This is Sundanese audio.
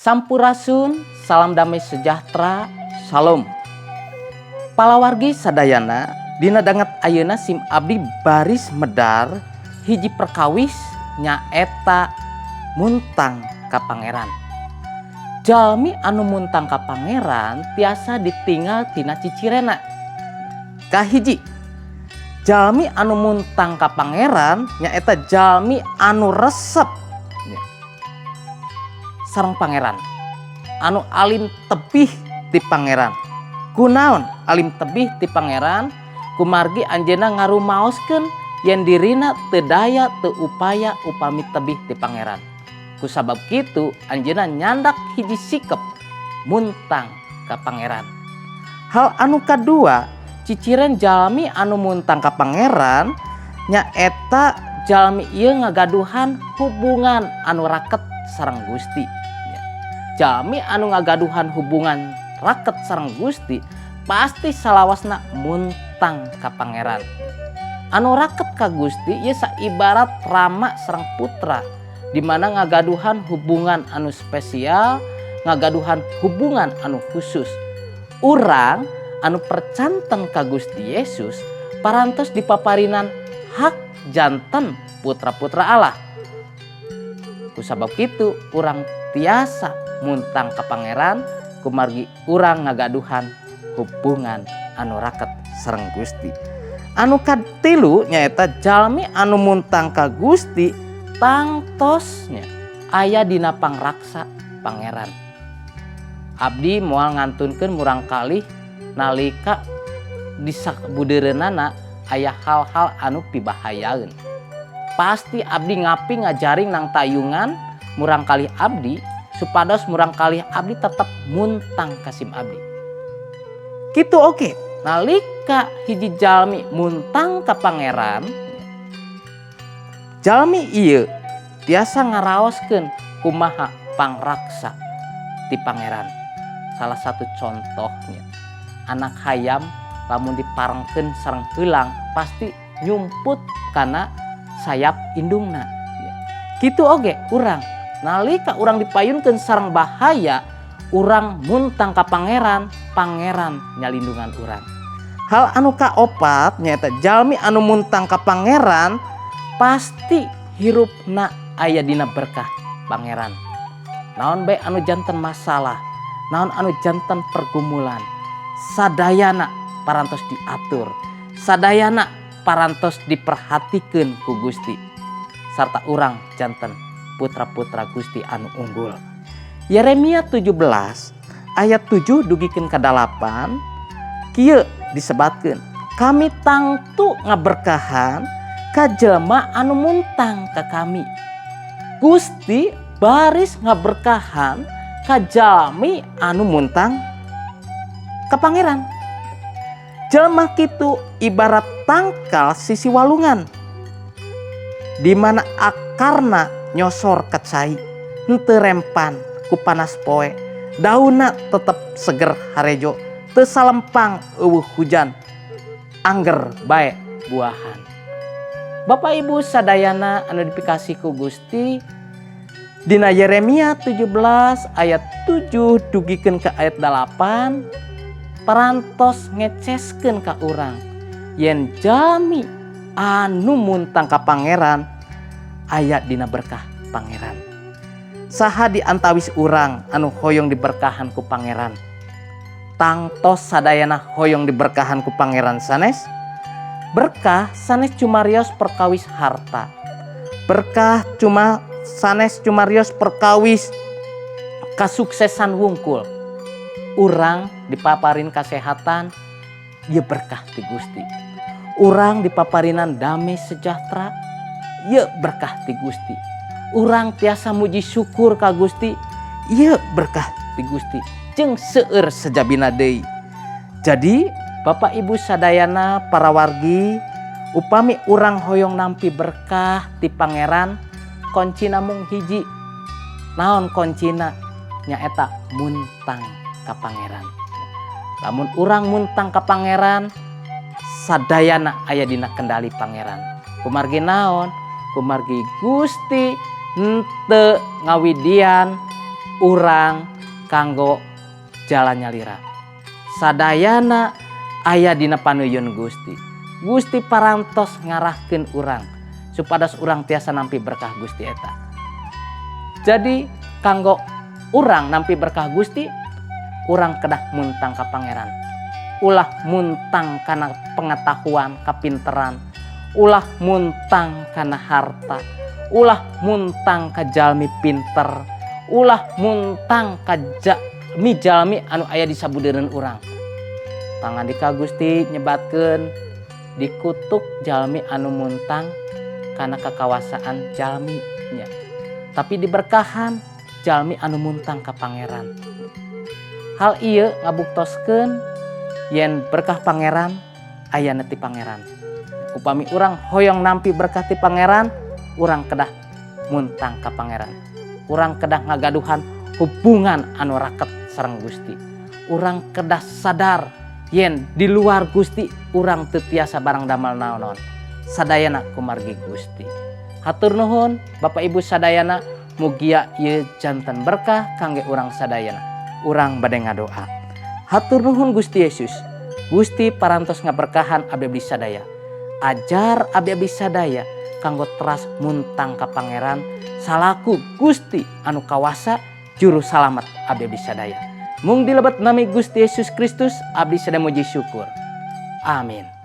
Sampurasun, salam damai sejahtera, salam. Palawargi sadayana, dina danget ayeuna sim abdi baris medar hiji perkawis, nyaeta muntang ka Pangeran. Jalmi anu muntang ka Pangeran tiasa ditinggal tina cicirena. Kahiji, jalmi anu muntang ka Pangeran nyaeta jalmi anu resep sareng Pangeran, anu alim tebih ti Pangeran. Kunaon alim tebih ti Pangeran? Kumargi anjeunna ngarumaoskeun yen dirina teu daya teu upaya upami tebih ti Pangeran. Kusabab kitu anjeunna nyandak hiji sikep muntang ka Pangeran. Hal anu kadua, ciciren jalmi anu muntang ka Pangeran nyaeta jalmi ieu ngagaduhan hubungan anu raket sareng Gusti. Jalmi anu ngagaduhan hubungan raket sareng Gusti pasti salawasna muntang ka Pangeran. Anu raket ka Gusti ieu saibarat rama sareng putra, di mana ngagaduhan hubungan anu spesial, ngagaduhan hubungan anu khusus. Urang anu percanten ka Gusti Yesus parantos dipaparinan hak janten putra-putra Allah. Kusabab kitu urang tiasa muntang ka Pangeran kumargi urang ngagaduhan hubungan anu raket sareng Gusti. Anu katilu nyaeta jalmi anu muntang ka Gusti tangtosnya aya dina pangraksa Pangeran. Abdi moal ngantunkeun murangkalih nalika di sabudeureunana aya hal-hal anu pibahayaeun. Pasti abdi ngaping ngajaring nangtayungan murangkalih abdi supados murangkalih abdi tetep muntang ka sim abdi. Kitu oge nalika hiji jalmi muntang ka Pangeran, jalmi ieu tiasa ngaraoskeun kumaha pangraksa ti Pangeran. Salah satu contohnya, anak hayam lamun diparengkeun sareng heulang pasti nyumput kana sayap indungna. Kitu oge urang nalika urang dipayunkeun sareng bahaya, urang muntang ka Pangeran, Pangeran nyalindungan urang. Hal anu kaopat nyaeta jalmi anu muntang ka Pangeran pasti hirupna aya dina berkah Pangeran. Naon bae anu janten masalah, naon anu janten pergumulan, sadayana parantos diatur, sadayana parantos diperhatikeun ku Gusti, sarta urang janten putra-putra Gusti anu unggul. Yeremia 17 ayat 7 dugikeun ka 8 kieu disebatkeun, "Kami tangtu ngaberkahan ka jelema anu muntang ka kami." Gusti baris ngaberkahan ka jalmi anu muntang ka Pangeran. Jelema kitu ibarat tangkal sisi walungan, di mana akarna nyosor ka cai, henteu rempan ku panas poe, daunna tetep seger harejo, teu salempang euweuh hujan, angger bae buahan. Bapak Ibu sadayana anu dipikasih ku Gusti, dina Yeremia 17 ayat 7 dugikeun ka ayat 8 parantos ngeceskeun ka urang yen jalmi anu muntang ka Pangeran aya dina berkah Pangeran. Saha di antawis urang anu hoyong diberkahan ku Pangeran? Tangtos sadayana hoyong diberkahan ku Pangeran, sanes? Berkah sanes cumarios perkawis harta. Berkah cuma sanes cumarios perkawis kasuksesan wungkul. Urang dipaparin kesehatan ya berkah ti Gusti. Urang dipaparinan damai sejahtera ya berkah ti Gusti. Urang tiasa muji syukur ka Gusti ya berkah ti Gusti. Jeung seueur sejabina deui. Jadi Bapak Ibu sadayana para wargi, upami urang hoyong nampi berkah ti Pangeran, kuncina mung hiji. Naon kuncina? Nyaeta muntang ka Pangeran. Lamun urang muntang ka Pangeran, sadayana aya dina kendali Pangeran. Kumargi naon? Kumargi Gusti henteu ngawidian Urang kanggo jalan nyalira. Sadayana aya dina panuyun Gusti. Gusti parantos ngarahkeun urang supados urang tiasa nampi berkah Gusti eta. Jadi kanggo urang nampi berkah Gusti, urang kedah muntang ka Pangeran. Ulah muntang kana pengetahuan, kapinteran, ulah muntang kana harta, ulah muntang ka jalmi pinter, ulah muntang ka jalmi-jalmi anu aya di sabudeureun urang. Pangandika Gusti nyebatkeun, dikutuk jalmi anu muntang kana kakawasaan jalmi nya. Tapi diberkahan jalmi anu muntang ka Pangeran. Hal ieu ngabuktoskeun yen berkah Pangeran ayana ti Pangeran. Upami urang hoyong nampi berkah ti Pangeran, urang kedah muntang ka Pangeran. Urang kedah ngagaduhan hubungan anu raket sareng Gusti. Urang kedah sadar yen di luar Gusti urang teu tiasa barang damel naon-naon. Sadayana kumargi Gusti. Hatur nuhun Bapak Ibu sadayana, mugia ieu janten berkah kangge urang sadayana. Urang bade ngadoa. Hatur nuhun, Gusti Yesus. Gusti parantos ngaberkahan abdi sadaya. Ajar abdi sadaya kanggo teras muntang ka Pangeran salaku Gusti anu kawasa, juru salamet abdi sadaya. Mung dilebet nami Gusti Yesus Kristus abdi sadaya muji syukur. Amin.